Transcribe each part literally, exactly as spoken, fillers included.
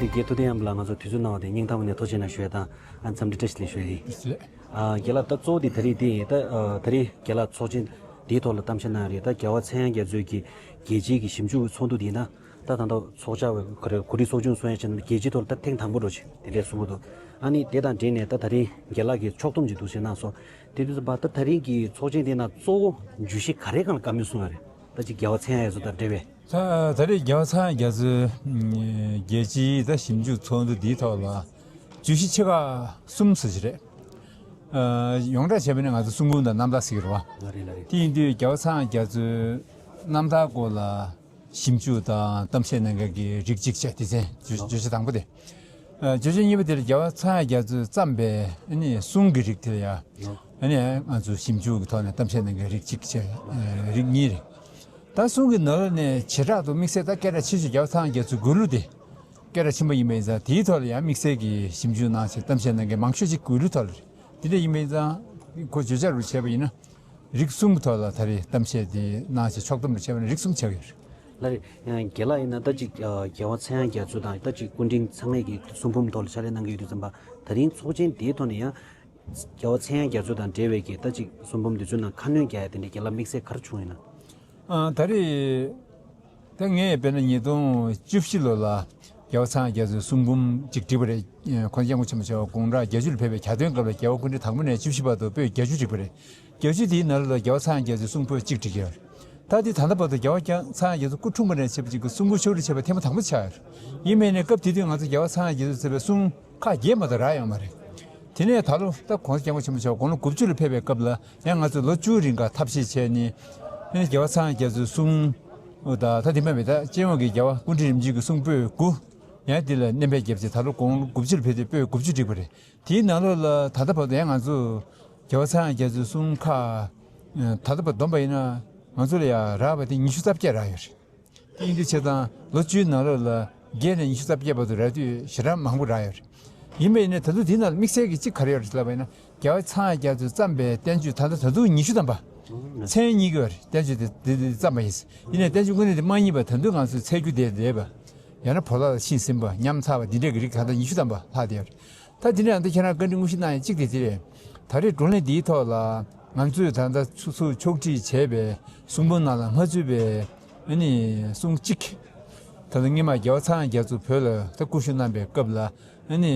དེ་རྒན་ཐུབ་བསྟན་དབྱངས་ལགས་ང་ཚོ་དུས་ཚོད་གནང་བ་དེ་སྙིང་ཐག་པ་ནས་ཐུགས་རྗེ་ཆེ་གནང་ཞུ་ཡ་དང་། ཨ་འཚམས་འདྲི་བཀྲ་ཤིས་བདེ་ལེགས་ཞུ་ཡ་ཡིན། ཨ་རྒན་ལགས། ད་གཙོ་བོ་དེ་ད་རེས་དེ་ཡིན། ད་ཨ་ད་རེས་རྒན་ལགས་ཚོགས་ཆེན་དེའི་ཐོག་ལ་གཏམ་བཤད་གནང་ཡ་རེད། ད་རྒྱལ་བ་ཚངས་དབྱངས་རྒྱ་མཚོས་ཀྱི་རྒྱལ་སྤྱིའི་གི་ཞིབ་འཇུག་ཚོགས་འདུ་དེ་ཡིན་ན། ད་ད་ལྟ་ཚོགས་བཅར་བའི་ག་རེ་གོ་སྒྲིག་ཚོགས་ཆུང་གསུང་ཡ་བྱས་ན་རྒྱལ་སྤྱིའི་ཐོག་ལ་ད་ཐེངས་དང་པོ་འགྲོ་ཆེ་དེ་འདྲས་གསུང་གི་འདུག་ཨ་ནི་དེ་དང་འབྲེལ་ནས་ད་ད་རེས་རྒན་ལགས་ཀྱི་ཕྱོགས་བསྡོམས་ཅིག་འདུག་ཟེར་གནང་སོང་། དེ་དུས་ཙམ་པ་ད་ད་རེས་ཀྱི་ཚོགས་ཆེན་དེ་ནང་གཙོ་བོ་བརྗོད་གཞི་ག་རེ་སྒང་ལ་བཀའ་མོལ་གསུང་ཡ་རེད། ད་ཅིག་རྒྱལ་བ་ཚངས་དབྱངས་རྒྱ་མཚོ་དང་འབྲེལ་བའི། ད་ད་རེས་རྒྱལ་བ་ཚངས་དབྱངས་རྒྱ་མཚོའི་རྒྱལ་སྤྱིའི་ད་ཞིབ་འཇུག་ཚོགས་འདུ་འདིའི་ཐོག་ལ་བརྗོད་གཞི་ཆེ་ཁག་གསུམ་ཟེར་གྱི་རེད། ཡོངས་གྲགས་བྱས་པ་ནི་ང་ཚོ་གསུང་འབུམ་དང་རྣམ་ཐར་ཟེར་གྱི་རེད་བ། ལ་རེད་ལ་རེད། དེ་ཡིན་དུས་རྒྱལ་བ་ཚངས་དབྱངས་རྒྱ་མཚོའི་རྣམ་ཐར་སྐོར་ལ་ཞིབ་འཇུག་དང་གཏམ་བཤད་གནང་མཁན་གྱི་རིགས་གཅིག་བྱས། དེ་ཚན་བརྗོད་བརྗོད་བྱ་དང་པོ་དེ། བརྗོད་བྱ་གཉིས་པ་དེ་ལ་རྒྱལ་བ་ཚངས་དབྱངས་རྒྱ་མཚོས་བརྩམས་པའི་ཨ་ནི་གསུང་གི་རིགས་དེ་ལ་ཡང་ཨ་ནི་ང་ཚོ་ཞིབ་འཇུག་གི་ཐོག་ནས་གཏམ་བཤད་གནང་མཁན་རིགས་གཅིག་བྱས། རིགས་གཉིས་རེད། ད་གསུང་གི་ནང་ལོགས་ནས་བྱེ་བྲག་ཏུ་དམིགས་བསལ་ད་སྐད་གྲགས་ཆེ་ཤོས་རྒྱལ་བ་ཚངས་དབྱངས་རྒྱ་མཚོའི་མགུར་གླུ་དེ་སྐད་གྲགས་ཆེན་པོ་ཡིན་པ་ཡིན་ཙང་། དེའི་ཐོག་ལ་ཡང་དམིགས་བསལ་གྱི་ཞིབ་འཇུག་གནང་བྱས་གཏམ་བཤད་གནང་མཁན་མང་ཤོས་ཅིག་མགུར་གླུའི་ཐོག་ལ་རེད། དེ་འདྲ་ཡིན་པ་ཡིན་ཙང་ཁོ་བརྗོད་བྱ་རུ་བྱས་པ་ཡིན་ན། རིགས་གསུམ་གྱི་ཐོག་ལ་ད་རེས་གཏམ་བཤད་དེ་གནང་བྱས་ཕྱོགས་བསྡོམས་རུ་བྱས་པ་ན་རིགས་གསུམ་ཆགས་ཡོད་རེད། ལགས་རེད། ཡང་རྒན་ལགས་ཡིན་ན་ད་ཅིག་ཨ་རྒྱལ་བ་ཚངས་དབྱངས་རྒྱ་མཚོ་དང་ད་ཅིག་སྐུ་ཕྲེང་ཚང་མས་ཀྱི་གསུང་འབུམ་ཐོག་ལ་ཕྱག་ལས་གནང་གི་ཡོད་དུས་ཙམ་པ། ད་རིང་ཚོགས་ཆེན་དེའི་ཐོག་ནས་ཡང་རྒྱལ་བ་ཚངས་དབྱངས་རྒྱ་མཚོ་དང་འབྲེལ་བའི་གི་ད་ཅིག་གསུང་འབུམ་འདི་ཚོའི་ནང་ཁ་སྣོན་རྒྱག་ཡ་དེ་འདྲའི་རྒན་ལགས་དམིགས་བསལ་ག་རེ་བྱུང་ཡོད་ན། ཨ་ད་རེས་ད་ངས་དཔེར་ན་ཉིས་སྟོང་བཅུ་བཞི་ལོ་ལ་རྒྱལ་བ་ཚངས་དབྱངས་རྒྱ་མཚོའི་གསུང་འབུམ་གཅིག་བསྒྲིགས་པ་རེད། ཁོང་སྐྱབས་མགོན་ཆེན་པོ་མཆོག་དགུང་གྲངས་བརྒྱད་ཅུ་ལ་ཕེབས་པའི་གྱ་སྟོན་སྐབས་ལ་རྒྱལ་བ་སྐུ་ཕྲེང་དང་པོ་ནས་བཅུ་བཞི་བར་དུ་པོད་བརྒྱད་ཅུ་བསྒྲིགས་པ་རེད། བརྒྱད་ཅུ་དེའི་ནང་ལ་རྒྱལ་བ་ཚངས་དབྱངས་རྒྱ་མཚོའི་གསུང་པོད་གཅིག་བསྒྲིགས་ཡོད། ད་དེ་ད་ལྟ་བར་དུ་རྒྱལ་བ་ཚངས་དབྱངས་རྒྱ་མཚོ་སྐུ་འཁྲུངས་པ་ནས་བྱས་པ་ཅིག་གི་གསུང་པོད་ཕྱོགས་སྒྲིག་བྱས་པ་ཐེངས་མ་དང་པོ་ཆགས་ཡོད། ཡིན་མིན་ནས་སྐབས་དེ་དུས་ང་ཚོ་རྒྱལ་བ་ཚངས་དབྱངས་རྒྱ་མཚོས་མཛད་པའི་གསུང་ཁག་བརྒྱད་མ་གཏོགས་རག་ཡོད་མ་རེད། དེ་ནས་ད་ལོ་ད་༸གོང་ས་༸སྐྱབས་མགོན་ཆེན་པོ་མཆོག་དགུང་ལོ་དགུ་བཅུ་ལ་ཕེབས་པའི་སྐབས་ལ་ཡང་ང་ཚོས་ལོ་བཅུའི་རིང་ག་ཐབས་ཤེས་བྱས་ནས། ཨ་ནི་རྒྱལ་བ་ཚངས་དབྱངས་རྒྱ་མཚོའི་གསུང་། ད་ད་དེ་མ་མེད་ད་སྤྱི་ཡོངས་ཀྱི་རྒྱལ་བ་སྐུ་ཕྲེང་རིམ་བྱོན་གྱི་གསུང་པོད་དགུ། ཡང་དེ་ལ་སྣོན་པ་བརྒྱབ་བྱས་ད་ལོ་དགུང་ལོ་དགུ་བཅུ་ལ་ཕེབས་ཏེ་པོད་དགུ་བཅུ་བསྒྲིགས་པ་རེད། དེའི་ནང་ལོགས་ལ་ད་ལྟ་བར་དུ་ཡང་ང་ཚོ་རྒྱལ་བ་ཚངས་དབྱངས་རྒྱ་མཚོའི་གསུང་ཁག་ད་ལྟ་བར་བསྡོམས་པ་ཡིན་ན་ང་ཚོ་ལ་ཡང་རག་པ་དེ་ཉི་ཤུ་རྩ་བརྒྱད་རག་ཡོད་རེད། དེ་ཡིན་དུས་བྱས་ཙང་ལོ་བཅུའི་ནང་ལོགས་ལ་བརྒྱད་ནས་ཉི་ཤུ་རྩ་བརྒྱད་བར་དུ་རག་དུས་ཞེ་དྲག་མང་པོ་རག་ཡོད་རེད། ཡིན་པ་ཡིན་ནའི་ད་དུང་དེའི་ནང་ལ་དམིགས་བསལ་གྱི་གཅིག་ག་རེ་ཡོད་རེད་ལབ་པ་ཡིན་ན། རྒྱལ་བ་ཚངས་དབྱངས་རྒྱ་མཚོས་བརྩམས་པའི་བསྟན་བཅོས་ད་ལྟ་ད་དུང་ཉི་ཤུ་ཐམ་པ། མཚན་གཉིས་ཀྱི་བར་བསྟན་བཅོས་དེ་དེ་དེ་བརྩམས་པ་ཡིན། ཡིན་ནའི་བསྟན་བཅོས་དངོས་གནས་དེ་མ་རྙེད་པ་ད་དུང་ང་ཚོས་འཚོལ་རྒྱུ་དེ་བསྡད་པ། ཡང་ན་བོ་ལ་ལ་ཤིང་ཟིན་པ་ཉམས་ཚར་བ་འདི་འདྲས་ཀྱི་རིགས་ད་ལྟ་ཉི་ཤུ་ཐམ་པ་ལྷག་བསྡད་ཡོད་རེད། ད་དེ་ནས་ཨ་ད་ཁྱེད་རང་བཀའ་འདྲི་དངོས་གཞི་གནང་ཡ་གཅིག་དེ་དེ་རེད། ད་རེས་བགྲོ་གླེང་འདིའི་ཐོག་ལ་ང་ཚོས་ད་ལྟ་ཚུ་ཚུར་ཕྱོགས་སྒྲིག་བྱས་པའི་གསུང་འབུམ་ནང་ལ་མ་ཚུད་པའི་ཨ་ནི་གསུང་གཅིག་ད་ལྟ་སྔོན་མ་རྒྱལ་བ་ཚངས་དབྱངས་རྒྱ་མཚོ་བོད་ལ་ད་སྐུ་བཞུགས་གནང་པའི་སྐབས་ལ་ཨ་ནི་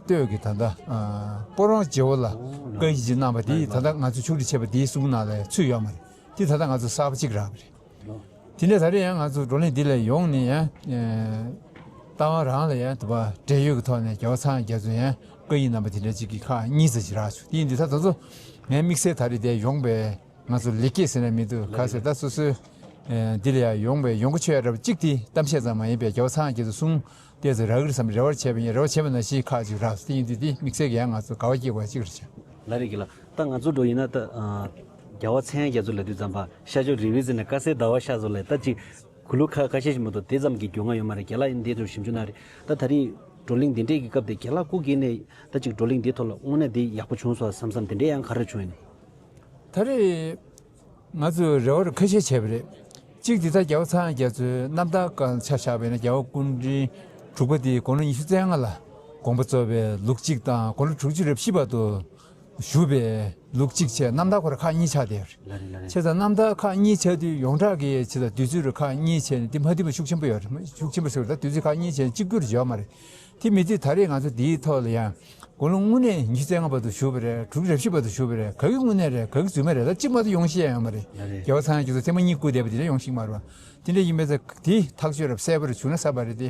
སྟོད་ཀྱི་ད་ལྟ་ཨ་སྤ་རོ་རྗེ་བོ་ལ་བཀའ་ཡིག་ཅིག་གནང་པ་དེ་ད་ལྟ་ང་ཚོས་ཕྱོགས་སྒྲིག་བྱས་པ་དེའི་གསུང་ནང་ལ་ཚུད་ཡོད་མ་རེད། དེ་ད་ལྟ་ང་ཚོ་གསར་པ་གཅིག་རག་པ་རེད། དེ་ནས་ད་རེས་ཡང་ང་ཚོ་བགྲོ་གླེང་འདི་ལ་ཡོང་ནས་ཡང་། ཨེ། རྟ་དབང་རང་ལ་ཡང་དུ་བ་འབྲེལ་ཡོད་ཀྱི་ཐོག་ནས་རྒྱལ་བ་ཚངས་དབྱངས་རྒྱ་མཚོ་ཡང་བཀའ་ཡིག་རྣམ་པ་དེ་འདྲ་ཅིག་གི་ཁག་གཉིས་ཙམ་ཅིག་རག་བྱུང་། དེ་ཡིན་དུས་ད་ད་ཚོ་ངའི་དམིགས་བསལ་ད་རེས་དེ་ཡོང་པའི་ང་ཚོ་ལེགས་སྐྱེས་ཟེར་ན་མི་འདུག་ག་ཟེར། ད་སོ་སོའི་ཨེ་འདི་ལ་ཡང་ཡོང་པའི་ཡོང་སྒོ་ཆོད་ཡ་འདྲ་པོ་གཅིག་དེ་གཏམ་བཤད་ཙམ་མ་ཡིན་པའི་རྒྱལ་བ་ཚངས་དབྱངས་རྒྱ་མཚོའི་གསུང་ཏོག་ཙམ་རག་གི་རེད་བསམ་རེ་བ་བྱས་པ་ཡིན། རེ་བ་བྱས་པ་ནང་བཞིན་ཁག་ཅིག་རག་སོང་། དེ་ཡིན་དུས་དེ་དམིགས་བསལ་གྱི་ཡང་ང་ཚོ་དགའ་བ་སྐྱེ་དགོས་ཡ་གཅིག་རེད་བྱ། ལགས་རེད་རྒན་ལགས། ད་ང་ཚོ་འགྲོ་ཡིན་ན་ད་ཨ་རྒྱལ་བ་ཚངས་དབྱངས་རྒྱ་མཚོ་ལབ་དུས་ཙམ་པ་ཤར་ཕྱོགས་རི་བོའི་རྩེ་ནས་དཀར་གསལ་ཟླ་བ་ཤར་སོང་ལབ། ད་ཅིག་གུ་ལུ་ཁ་ཁ་ཤས་ཤིག་མ་གཏོགས་དེ་ཙམ་གྱི་མགྱོགས་ང་ཡོད་མ་རེད། རྒན་ལགས་ཡིན་དེ་ཚོ་ཞིབ་འཇུག་གནང་རེད། ད་ད་རེས་བགྲོ་གླེང་འདི་འདྲས་ཀྱི་སྐབས་དེ་རྒན་ལགས་སྐུ་སྒེར་ནས་ད་ཅིག་བགྲོ་གླེང་འདིའི་ཐོག་ལ་དངོས་གནས་འདི་ཡག་པོ་བྱུང་སོང་བསམ་བསམ་དེ་འདྲས་ཡང་ག་རེ་བྱུང་ཡིན། ད་རེས་ང་ཚོས་རེ་བ་རུ་ཁ་ཤས་བྱས་པ་རེད། གཅིག་དེ་ད་རྒྱལ་བ་ཚངས་དབྱངས་རྒྱ་མཚོའི་རྣམ་ཐར་སྒང་ཆ་བཞག་པ་ཡིན་ན་རྒྱལ་བ་སྐུ་ཕྲེང་དྲུག་པ་དེ་དགུང་ལོ་ཉི་ཤུ་རྩ་ལྔ་ལ་དགོངས་པ་རྫོགས་པའི་ལུགས་གཅིག་དང་དགུང་ལོ་དྲུག་ཅུ་རེ་བཞི་བར་དུ་བཞུགས་པའི་ལུགས་གཅིག་བྱས་རྣམ་ཐར་ཁོ་ར་ཁག་གཉིས་ཆགས་བསྡད་ཡོད་རེད། ལགས་རེད་ལགས་རེད། བྱས་ཙང་རྣམ་ཐར་ཁག་གཉིས་ཆགས་དུས་ཡོངས་གྲགས་ཀྱི་བྱས་ཙང་དུས་ཚོད་རུ་ཁག་གཉིས་བྱས་ནས་དེ་མ་བསྡུས་པ་ཤུགས་ཆེན་པོ་ཡོད་རེད། ཤུགས་ཆེན་པོ་ཟེར་བ་ད་དུས་ཚོད་ཁག་གཉིས་བྱས་ནས་གཅིག་གྱུར་ཡོད་མ་རེད། དེ་མི་དུས་ད་རེས་ང་ཚོ་འདིའི་ཐོག་ལ་ཡང་དགུང་ལོ་དངོས་གནས་ཉི་ཤུ་རྩ་ལྔ་བར་དུ་བཞུགས་པ་རེད། དྲུག་ཅུ་རེ་བཞི་བར་དུ་བཞུགས་པ་རེད། ག་གི་དངོས་གནས་རེད། ག་གི་རྫུན་མ་རེད། ད་གཅིག་མ་གཏོགས་ཡོང་ཤེས་ཡ་ཡོད་མ་རེད། ལགས་རེད། རྒྱལ་བ་ཚངས་དབྱངས་རྒྱ་མཚོ་ཐེངས་མ་གཉིས་སྐུ་འདས་པ་དེ་འདྲ་ཡོང་ཤེས་ཀྱི་མ་རེད་བ། དེ་འདྲ་ཡིན་པས་ད་དེ་ཐག་གཅོད་རབས་གསལ་པོ་རེ་བྱུང་ན་བསམ་པ་རེད་དེ།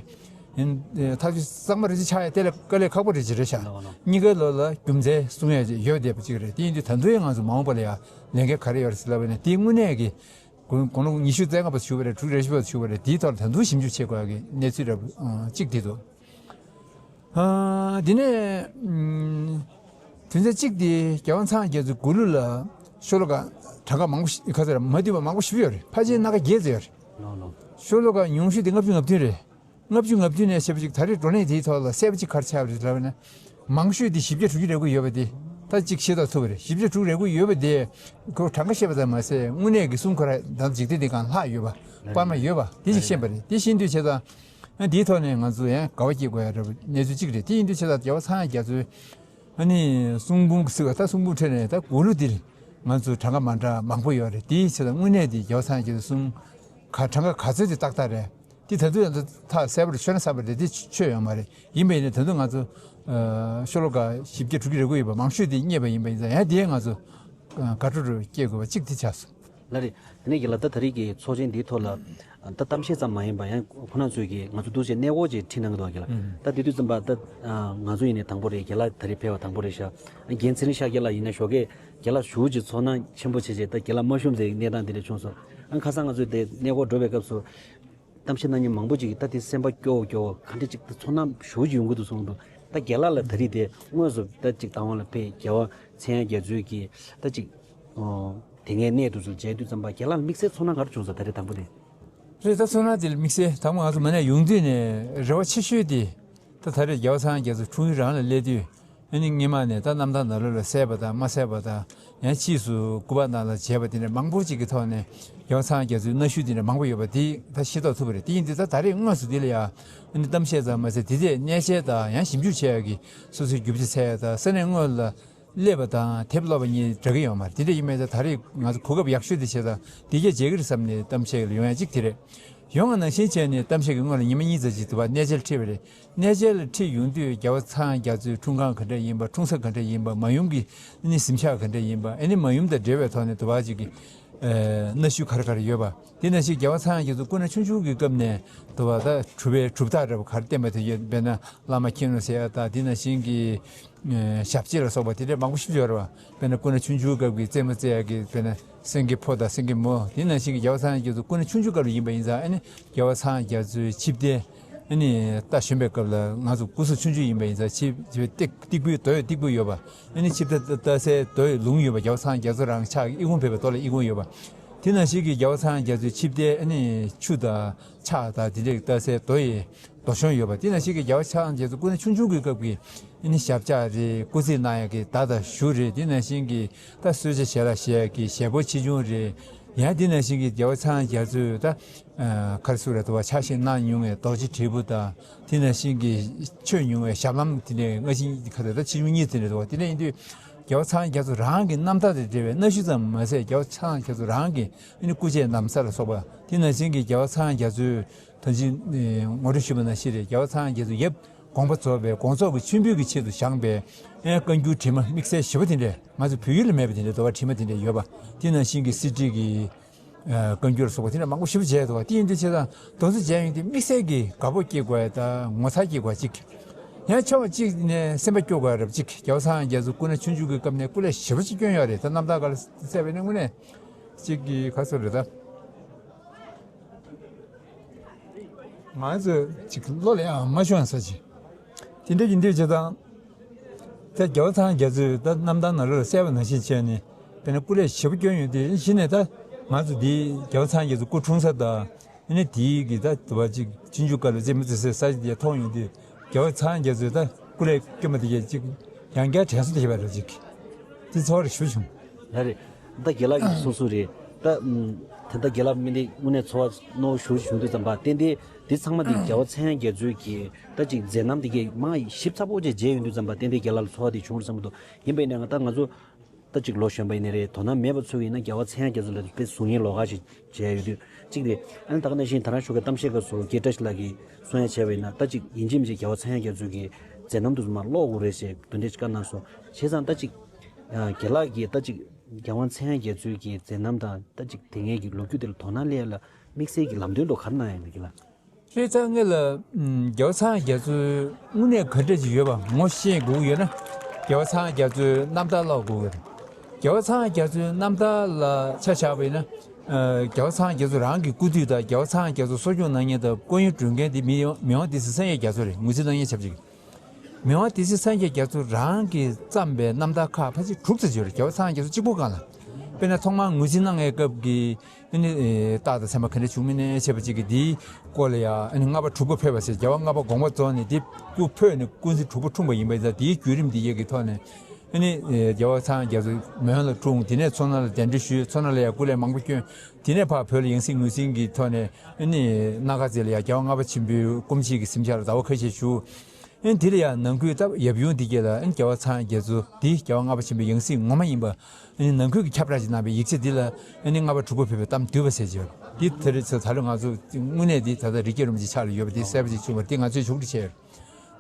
ཡིན། ཐག་གཅོད་གཙང་མ་རེ་ཅིག་ཆགས་ཡ་དེ་ལས་དཀའ་ལས་ཁག་པོ་རེ་ཅིག་རེད་ཤག་ལགས་ལགས། གཉིས་ཀའི་ལོགས་ལ་རྒྱུ་མཚན་གསུང་ཡ་ཅིག་ཡོད་བསྡད་པ་ཅིག་རེད། དེ་ཡིན་དུས་ད་དུང་ཡང་ང་ཚོ་མ་འོངས་པ་ལ་ཡ་ལས་འགན་ག་རེ་ཡོད་རེད་ཟེར་ལབ་པ་ཡིན་ན་དེ་དངོས་གནས་ཀྱི་དགུང་དགུང་ལོ་ཉི་ཤུ་རྩ་ལྔ་བར་བཞུགས་པ་རེད། དྲུག་ཅུ་རེ་བཞི་བར་བཞུགས་པ་རེད། དེའི་ཐོག་ལ་ད་དུང་ཞིབ་འཇུག་བྱེད་དགོས་ཡ་གི་གནས་ཚུལ་རབ་གཅིག་དེ་འདུག་ཨ། དེ་ནས་ཨམ། དོན་ཚན་གཅིག་དེ་རྒྱལ་བ་ཚངས་དབྱངས་རྒྱ་མཚོའི་མགུར་གླུ་ལ་ཤོ་ལོ་ཀ་གྲངས་ཀ་མང་པོ་ཞིག་ག་ཚོད་རེད། མ་བསྡུས་པ་མང་པོ་ཞིག་ཡོད་རེད། ཕལ་ཆེར་སྣ་ཁ་བརྒྱད་ཙམ་ཡོད་རེད། ལགས་ལགས། ཤོ་ལོ་ཀ་ཉུང་ཤོས་དེ་ལྔ་བཅུ་ང་བདུན་རེད། ལྔ་བཅུ་ང་བདུན་ནས་བཤད་པ་ཅིག་ད་རེས་བགྲོ་གླེང་དེའི་ཐོག་ལ་གསལ་པོ་ཅིག་ག་རེ་ཆགས་པ་རེད་ལབ་ན། མང་ཤོས་དེ་བཞི་བརྒྱ་དྲུག་ཅུ་རེ་དགུ་ཡོད་པ་དེ་ད་ཅིག་ཤེས་རྟོགས་ཐུབ་པ་རེད། བཞི་བརྒྱ་དྲུག་ཅུ་རེ་དགུ་ཡོད་པ་དེ་ཁོ་གྲངས་ཀ་བཤད་པ་ཙམ་མ་ཟད་དངོས་གནས་ཀྱི་གསུང་ཁོ་ར་ད་འཇིག་རྟེན་འདི་སྒང་ལྷག་ཡོད་པ་པར་མ་ཡོད་པ་དེ་ཅིག་ཤེས་པ་རེད། དེ་ཤེས་དུས་བྱས་ཙང་ ཨ་འདིའི་ཐོག་ནས་ང་ཚོ་ཡང་དགའ་བ་སྐྱེ་དགོས་ཡ་འདྲ་བོ་གནས་ཚུལ་གཅིག་རེད། དེ་ཡིན་དུས་ཆེ་ད་རྒྱལ་བ་ཚངས་དབྱངས་རྒྱ་མཚོའི་ཨ་ནི་གསུང་འབུམ་ཟེར་བ་ད་གསུང་འབུམ་ཁྲོད་ནས་ད་མགུར་གླུ་འདིར་ང་ཚོ་གྲངས་ཀ་མ་འདྲ་མང་པོ་ཡོད་རེད། དེའི་ཆེ་ད་དངོས་གནས་དེ་རྒྱལ་བ་ཚངས་དབྱངས་རྒྱ་མཚོའི་གསུང་ག་གྲངས་ཀ་ག་ཚོད་དེ་ཏག་ཏག་རེད། དེ་ད་དུང་ཡང་ཐག་གསལ་པོར་ཆོད་ན་བསམ་པ་རེད། དེ་ཆོད་ཡོད་མ་རེད། ཡིན་པ་ཡིན་ན་ད་དུང་ང་ཚོ་ཤོ་ལོ་ཀ་བཞི་བརྒྱ་དྲུག་བརྒྱ་རེ་དགུ་ཡོད་པ་མང་ཤོས་དེ་རྙེད་པ་ཡིན་པ་ཡིན་ཙང་ཡང་དེ་ང་ཚོ་དགའ་སྤྲོ་རུ་སྐྱེ་དགོས་པ་གཅིག་དེ་ཆགས་སོང་། ལགས་རེད། དེ་ནས་རྒན་ལགས་ད་ད་རེས་ཀྱི་ཚོགས་ཆེན་འདིའི་ཐོག་ལ་ད་གཏམ་བཤད་ཙམ་མ་ཡིན་པ་ཡང་ཁོ་རང་ཚོས་ཀྱིས་ང་ཚོ་འདུག་སེ་གནས་སྐོར་ཅིག་ཁྲིད་གནང་གི་འདུག་རྒན་ལགས། ད་དེ་དུས་ཙམ་པ་ད་ང་ཚོ་ཡིན་ནའི་དང་པོ་རེད། རྒན་ལགས་ད་རེས་ཕེབས་པ་དང་པོ་རེད་ཤག་རྒན་ཚེ་རིང་ཤཱཀྱ་ལགས་ཡིན་ན་ཞོགས་ཀས་རྒན་ལགས་ཞེ་པོ་ཅིག་ཚོར་སྣང་ཆེན་པོ་བྱས་བྱས་ད་རྒན་ལགས་མ་བཞུགས་ཚེ་གནས་སྟངས་འདི་འདྲ་བྱུང་སོང་། ཨ་ཁ་སང་ང་ཚོས་དེ་གནས་སྐོར་འགྲོ་བའི་སྐབས་སུ་གཏམ་བཤད་གནང་མཁན་མང་པོ་ཅིག་གིས་ད་དེ་སེམས་པ་སྐྱོ་བོ་སྐྱོ་བོ་ག་འདྲ་ཅིག་ད་ཚོར་སྣང་ཞེ་པོ་ཅིག་ཡོང་གི་འདུག་གསུངས་འདུག་ད་རྒན་ལགས་ལ་ད་རེས་དེ་དངོས་སུ་ད་ཅིག་བདག་དབང་ལ་ཕེབས་རྒྱལ་བ་ཚངས་དབྱངས་རྒྱ་མཚོའི་གི་ད་ཅིག་ཨོ་དེ་སྔའི་གནས་དེ་ཚོ་མཇལ་དུས་ཙམ་པ་རྒན་ལགས་ལ་དམིགས་བསལ་ཚོར་སྣང་ག་རེ་བྱུང་སོང་ད་རེས་དང་པོ་དེ། རེད། ད་ཚོར་སྣང་དེ་ལ་དམིགས་བསལ་དང་པོ་ང་ཚོ་མ་ནས་ཡོང་དུས་ནས་རེ་བ་ཆེ་ཤོས་དེ་ད་ད་རེས་རྒྱལ་བ་ཚངས་དབྱངས་རྒྱ་མཚོ་འཁྲུངས་ཡུལ་རང་ལ་སླེབས་དུས། ཨ་ནི་སྔོན་མ་ནས་ད་རྣམ་ཐར་ནང་ལོགས་ལ་གསལ་བ་དང་མ་གསལ་བ་དང་ཡང་ཕྱིས་སུ་སྐུ་པར་ནང་ལ་མཇལ་བ་དེ་འདྲ་མང་པོ་ཅིག་གི་ཐོག་ནས་རྒྱལ་བ་ཚངས་དབྱངས་རྒྱ་མཚོའི་གནའ་ཤུལ་དེ་འདྲ་མང་པོ་ཡོད་པ་དེ་ད་ཤེས་རྟོགས་ཐུབ་པ་རེད། དེ་ཡིན་དུས་ད་ད་རེས་དངོས་སུ་དེ་ལ་ཡང་ཨ་ནི་གཏམ་བཤད་ཙམ་མ་ཟད་དེ་དེ་གནས་མཇལ་དང་ཡང་ཞིབ་འཇུག་བྱེད་ཡག་གི་སོ་སོའི་རྒྱུ་ཆ་འཚོལ་ཡག་དང་ས་གནས་དངོས་ལ་སླེབས་པ་དང་དེབ་ཀློག་པ་གཉིས་འདྲ་གི་ཡོད་མ་རེད། དེ་འདྲ་ཡིན་མིན་ད་ད་རེས་ང་ཚོ་གོ་སྐབས་ཡག་ཤོས་དེ་བྱས་ཙང་དེ་གས་མཇལ་གི་རེད་བསམ་ནས་གཏམ་བཤད་ལ་ཡོང་ཡག་གཅིག་དེ་རེད། ཡོང་བ་ནང་བཞིན་བྱས་ནས་གཏམ་བཤད་ཀྱི་སྔོན་ལ་ཉི་མ་གཉིས་ཙམ་ཅིག་དུ་བ་གནས་མཇལ་ཁྲིད་པ་རེད། གནས་མཇལ་ལ་ཁྲིད་ཡོང་དུས་རྒྱལ་བ་ཚངས་དབྱངས་རྒྱ་མཚོའི་འཁྲུངས་ཁང་ག་འདྲ་ཡིན་པ། འཁྲུངས་ས་ག་འདྲ་ཡིན་པ། མ་ཡུམ་གྱི་ཨ་ནི་གཟིམ་ཤག་ག་འདྲ་ཡིན་པ། ཨ་ནི་མ་ཡུམ་དང་འབྲེལ་བའི་ཐོག་ནས་དུ་བ་ཅིག་གི་ཨ་གནའ་ཤུལ་ག་རེ་ག་རེ་ཡོད་པ། དེ་ནང་བཞིན་རྒྱལ་བ་ཚངས་དབྱངས་རྒྱ་མཚོ་སྐུ་ན་ཆུང་ཆུང་གི་སྐབས་ནས་དུ་བ་ད་གྲུབ་པའི་གྲུབ་རྟགས་འདྲ་བོ་ག་རེ་བསྟན་པ་དེ་ཡོད། དཔེར་ན་བླ་མ་མཁྱེན་ནོ་ཟེར་ཡ་དང་དེ་ནང་བཞིན་གྱི་ཨ་ཞབས་རྗེས་ལ་སོགས་པ་དེ་འདྲ་མང་པོ་ཞིག་ཡོད་རེད་བ། དཔེར་ན་སྐུ་ན་ཆུང་ཆུང་སྐབས་ཀྱི་རྩེད་མོ་རྩེ་ཡག་གི་དཔེར་ན་སེང་གེ་ཕོ་དང་སེང་གེ་མོ། དེ་ནང་བཞིན་གྱི་རྒྱལ་བ་ཚངས་དབྱངས་རྒྱ་མཚོ་སྐུ་ན་ཆུང་ཆུང་སྐབས་ལ་ཡིན་པ་ཡིན་ཙང་ཨ་ནི་རྒྱལ་བ་ཚངས་དབྱངས་རྒྱ་མཚོའི་ཆིབས་རྟེན་ཨ་ནི་རྟ་ཞོན་པའི་སྐབས་ལ་ང་ཚོ་སྐུ་གཟུགས་ཆུང་ཆུང་ཡིན་པ་ཡིན་ཙང་ཆིབས་ཆིབས་སྟེགས་སྟེགས་བུའི་རྡོ་ཡི་སྟེགས་བུ་ཡོད་པ། ཨ་ནི་ཆིབས་རྟ་རྟ་སའི་རྡོ་ཡི་ལུང་ཡོད་པ། རྒྱལ་བ་ཚངས་དབྱངས་རྒྱ་མཚོ་རང་ཕྱག་ཨི་ཁུང་ཕེབས་པའི་རྡོ་ལ་ཨི་ཁུང་ཡོད་པ། དེ་ནང་བཞིན་གྱི་རྒྱལ་བ་ཚངས་དབྱངས་རྒྱ་མཚོའི་ཆིབས་རྟེན་ཨ་ནི་ཆུ་དང་ཕྱག་དང་དེ་འདྲའི་རྟ་སའི་རྡོ་ཡི་རྡོ་གཞོང་ཡོད་པ། དེ་ནང་བཞིན་གྱི་རྒྱལ་བ་ཚངས་དབྱངས་རྒྱ་མཚོ་སྐུ་ན་ཆུང་ཆུང་གི་སྐབས་ཀྱི་ཨ་ནི་ཞབས་བཅགས་རེད། སྐུ་རྩེད་གནང་ཡག་གི་མདའ་དང་གཞུ་རེད། དེ་ནང་བཞིན་གྱི་ད་གསོལ་ཇ་ཞལ་ལག་བཞེས་ཡག་གི་ཞལ་ཕོར་ཆེ་ཆུང་རེད། ཡང་དེ་ནང་བཞིན་གྱི་རྒྱལ་བ་ཚངས་དབྱངས་རྒྱ་མཚོས་ད་ཨ་ག་རེ་ཟེར་རེད་དོ་བ་ཕྱག་བཞེས་གནང་མྱོང་བའི་རྡོ་རྗེ་དྲིལ་བུ་དང་དེ་ནང་བཞིན་གྱི་མཆོད་མྱོང་བའི་ཞབས་ལྷམ་དེ་འདྲའི་སྔ་ཕྱི་ག་ཚོད་ད་ཆེ་ཆུང་གཉིས་དེ་འདྲ་འདུག་བ། དེ་འདྲ་ཡིན་དུས་རྒྱལ་བ་ཚངས་དབྱངས་རྒྱ་མཚོ་རང་གི་རྣམ་ཐར་དང་འབྲེལ་བའི་གནའ་ཤུལ་ཙམ་མ་ཟད་རྒྱལ་བ་ཚངས་དབྱངས་རྒྱ་མཚོ་རང་གི་ཨ་ནི་སྐུ་ཆས་ལམ་སྲོལ་ལ་སོགས་པ། དེ་ནང་བཞིན་གྱི་རྒྱལ་བ་ཚངས་དབྱངས་རྒྱ་མཚོས་ད་ཅི་ངོ་སྤྲོད་ཞུས་པ་ནང་བཞིན་རེད། རྒྱལ་བ་ཚངས་དབྱངས་རྒྱ་མཚོ་ཡབ་དགོངས་པ་རྫོགས་པའི་དགོངས་རྫོགས་ཀྱི་མཆོད་འབུལ་གྱི་ཆེད་དུ་བཞེངས་པའི་ཨེ་བཀའ་འགྱུར་བྲིས་མ་དམིགས་བསལ་ཞེ་པོ་དེ་འདྲས་ང་ཚོ་བོད་ཡུལ་ལ་མེད་པ་དེ་འདྲས་དོ་བ་བྲིས་མ་དེ་འདྲས་ཡོད་པ། དེ་ནང་བཞིན་གྱི་གསེར་བྲིས་ཀྱི་ཨ་བཀའ་འགྱུར་སོགས་པ་དེ་འདྲ་མང་པོ་ཞེ་པོ་མཇལ་འདུག་བ། དེ་ཡིན་དུས་བྱས་ཙང་དེ་ཚོ་མཇལ་ཡོང་དུས་དམིགས་བསལ་གྱི་དགའ་སྤོབས་སྐྱེ་དགོས་ཡ་ད་ངོ་མཚར་སྐྱེ་དགོས་ཅིག་ཡང་ཕྱོགས་གཅིག་ནས་སེམས་པ་སྐྱོ་དགོས་ཡ་རབ་ཅིག་རྒྱལ་བ་ཚངས་དབྱངས་རྒྱ་མཚོ་སྐུ་ན་ཆུང་ཆུང་གི་སྐབས་ནས་སྐུ་ལས་ཞེ་པོ་ཅིག་བསྐྱོན་ཡོད་རེད། ད་རྣམ་ཐར་སྒང་ལ་གསལ་བའི་ནང་དངོས་གནས་ཅིག་གི་ག་ཚོད་རེད་ད། ང་ཚོ་ཅིག་བློ་ལ་ཡང་མ་ཤོང་ས་ཅིག་དེ་འདྲ་ཡིན་དུས་བྱས་ཙང་། ད་རྒྱལ་བ་ཚངས་དབྱངས་རྒྱ་མཚོས་ད་རྣམ་ཐར་ནང་ལོགས་ལ་གསལ་བ་ནང་བཞིན་བྱས་ནས་དཔེར་ན་སྐུ་ལས་ཞེ་པོ་བསྐྱོན་ཡོད་དེ་གཞི་ནས་ད་ང་ཚོ་འདིའི་རྒྱལ་བ་ཚངས་དབྱངས་རྒྱ་མཚོ་སྐུ་འཁྲུངས་ས་དང་ཨ་ནི་དེའི་གི་ད་དུ་བ་ཅིག་ཆུང་ཆུང་སྐབས་ལ་རྩེད་མོ་རྩེ་སའི་ས་ཆ་དེ་མཐོང་ཡོང་དུས་རྒྱལ་བ་ཚངས་དབྱངས་རྒྱ་མཚོས་ད་སྐུ་ལས་བསྐྱོན་པ་དེ་གས་ཅིག་ཡང་བསྐྱར་དྲན་གསོ་དེ་བྱས་པ་རེད་ཅིག་དེ་ཚོར་ཞུ་བྱུང་། ལགས་རེད། ད་རྒན་ལགས་ཀྱིས་གསུངས་གསུངས་རེད། ད་ཨམ། ད་ལྟ་རྒན་ལགས་མི་འདི་དངོས་གནས་ཚོར་བ་རྣོ་བོ་ཞེ་པོ་ཅིག་བྱུང་དུས་ཙམ་པ་ཏན་ཏན་འདི་ཚང་མ་འདི་རྒྱལ་བ་ཚངས་དབྱངས་རྒྱ་མཚོའི་གི་ད་ཅིག་མཛད་རྣམ་འདི་གས་མ་ཞིབ་ཚགས་པོ་ཅིག་མཇལ་ཡོང་དུས་ཙམ་པ་ཏན་ཏན་རྒན་ལགས་ལ་ཚོར་བ་འདི་བྱུང་རེད་བསམ་གྱི་འདུག་ཡིན་པ་ཡིན་ན་ད་ང་ཚོ་ད་ཅིག་ལོ་གཞོན་པ་ཡིན་ནའི་རེད། དོ་སྣང་མེད་པ་ཚོ་ཡིན་ན་རྒྱལ་བ་ཚངས་དབྱངས་རྒྱ་མཚོ་ལ་དཔེ་གཟུགས་བརྙན་ལོགས་ཀ་ཞིག་མཇལ་ཡོང་དུས་གཅིག་རེད། ཨ་ནི་ད་ག་ནང་བཞིན་ད་རང་ཞོགས་ཀས་གཏམ་བཤད་སྐབས་སུ་རྒན་བཀྲ་ཤིས་ལགས་ཀྱིས་གསུང་ཡ་བྱས་པ་ཡིན་ན་ད་ཅིག་ཡིན་གཅིག་མིན་གཅིག་རྒྱལ་བ་ཚངས་དབྱངས་རྒྱ་མཚོའི་གི་མཛད་རྣམ་དེ་ཚོ་མར་ཀློག་དགོས་རེད་ཞེས་འདོན་འདྲ་ཅིག་བཀའ་གནང་སོང་། བྱས་ཙང་ད་ཅིག་རྒན་ལགས་ཀྱིས་ད་ཅིག་རྒྱལ་དབང་ཚངས་དབྱངས་རྒྱ་མཚོའི་གི་མཛད་རྣམ་དང་ད་ཅིག་དེ་སྔའི་གི་ལོ་རྒྱུས་དེ་ལ་དོ་སྣང་སླེབས་ཡ་ལ་དམིགས་བསལ་གྱི་ལམ་སྟོན་འདྲ་བོ་ག་རེ་གནང་ཡ་ཡིན་ན་རྒན་ལགས། རེད། ད་ངེད་ལ་ཨམ། རྒྱལ་བ་ཚངས་དབྱངས་རྒྱ་མཚོའི་དངོས་གནས་ག་འདྲ་ཅིག་ཡོད་པ་ངོ་ཤེས་དགོས་ཀྱི་ཡོད་ན། རྒྱལ་བ་ཚངས་དབྱངས་རྒྱ་མཚོའི་རྣམ་ཐར་ཀློག་དགོས་ཀྱི་རེད། རྒྱལ་བ་ཚངས་དབྱངས་རྒྱ་མཚོའི་རྣམ་ཐར་ལ་ཆ་བཞག་པ་ཡིན་ན། ཨ། རྒྱལ་བ་ཚངས་དབྱངས་རྒྱ་མཚོ་རང་གི་སྐུ་དུས་དང་རྒྱལ་བ་ཚངས་དབྱངས་རྒྱ་མཚོ་གསོ་སྐྱོང་གནང་མཁན་དང་བཀའ་ཡོན་སྒྲུབ་མཁན་དེ་མི་ཡོང་མི་དབང་སྡེ་སྲིད་སངས་རྒྱས་རྒྱ་མཚོ་རེད། ངོས་འཛིན་གནང་མཁན་ཆབས་ཅིག་མི་དབང་སྡེ་སྲིད་སངས་རྒྱས་རྒྱ་མཚོ་རང་གིས་བརྩམས་པའི་རྣམ་ཐར་ཁག་ཕལ་ཆེར་དྲུག་ཙམ་ཅིག་ཡོད་རེད། རྒྱལ་བ་ཚངས་དབྱངས་རྒྱ་མཚོ་གཅིག་པོ་སྒང་ལ། དཔེར་ན་ཐོག་མར་ངོས་འཛིན་གནང་མཁན་སྐབས་ཀྱི་ཨ་ནི་རྟགས་དང་མཚན་མ་ག་འདྲ་བྱུང་མིན་ནས་བྱས་པ་ཅིག་གིས་འདིའི་སྐོར་ལ་ཡང་ཨ་ནི་ལྔ་པ་དྲུག་པ་ཕེབས་པ་ཟེར། རྒྱལ་བ་ལྔ་པ་དགོངས་པ་རྫོགས་ནས་འདི་སྐུ་འཕོས་ནས་སྐུ་ཚེ་དྲུག་པ་འཁྲུངས་པ་ཡིན་པ་ཡིན་ཙང་འདིའི་བརྒྱུད་རིམ་འདི་ཡས་ཀྱི་ཐོག་ནས་ ཨ་ནི་རྒྱལ་བ་ཚངས་དབྱངས་རྒྱ་མཚོ་མོན་ལ་འཁྲུངས། དེ་ནས་མཚོ་སྣ་ལ་གདན་འདྲེན་ཞུས། མཚོ་སྣ་ལ་ཡང་སྐུ་ལས་མང་པོ་བསྐྱོན། དེ་ནས་ཕར་བོད་ལ་ཡང་སྲིད་ངོས་འཛིན་གྱི་ཐོག་ནས་ཨ་ནི་སྣ་དཀར་མཛེས་ལ་ཡང་རྒྱལ་བ་ལྔ་པ་ཆེན་པོའི་སྐུ་མཆེད་ཀྱི་གཟིམ་ཤག་ལ་ཟླ་བ་ཁ་ཤས་བཞུགས། ཨ་ནི་དེ་ལ་ཡང་ནང་ཁུལ་སྟབས་ཡབ་ཡུམ་འདི་གྱད་ལ་ཨ་ནི་རྒྱལ་བ་ཚངས་དབྱངས་རྒྱ་མཚོ་འདི་རྒྱལ་བ་ལྔ་པ་ཆེན་པོའི་ཡང་སྲིད་ངོ་མ་ཡིན་པ་ཨ་ནི་ནང་ཁུལ་གྱི་ཁྱབ་བསྒྲགས་ཅིག་གནང་བའི་ཡིག་ཆ་འདི་ལ་ཨ་ནི་ལྔ་པ་དྲུག་པ་ཕེབས་པའི་གཏམ་བསྡུས་པ་ཟེར་གྱི་ཡོད། འདི་ད་རེས་ཚོ་ད་ལོ་ང་ཚོ་དངོས་གནས་འདི་ད་ལྟ་རི་རྒྱལ་རིན་པོ་ཆེ་ཕྱག་ལ་ཡོད་པ་འདི་གསལ་པོ་ཅིག་བྱུང་བ་འདི་ང་ཚོས་ཕྱོགས་སྒྲིག་བྱས་ཡོད།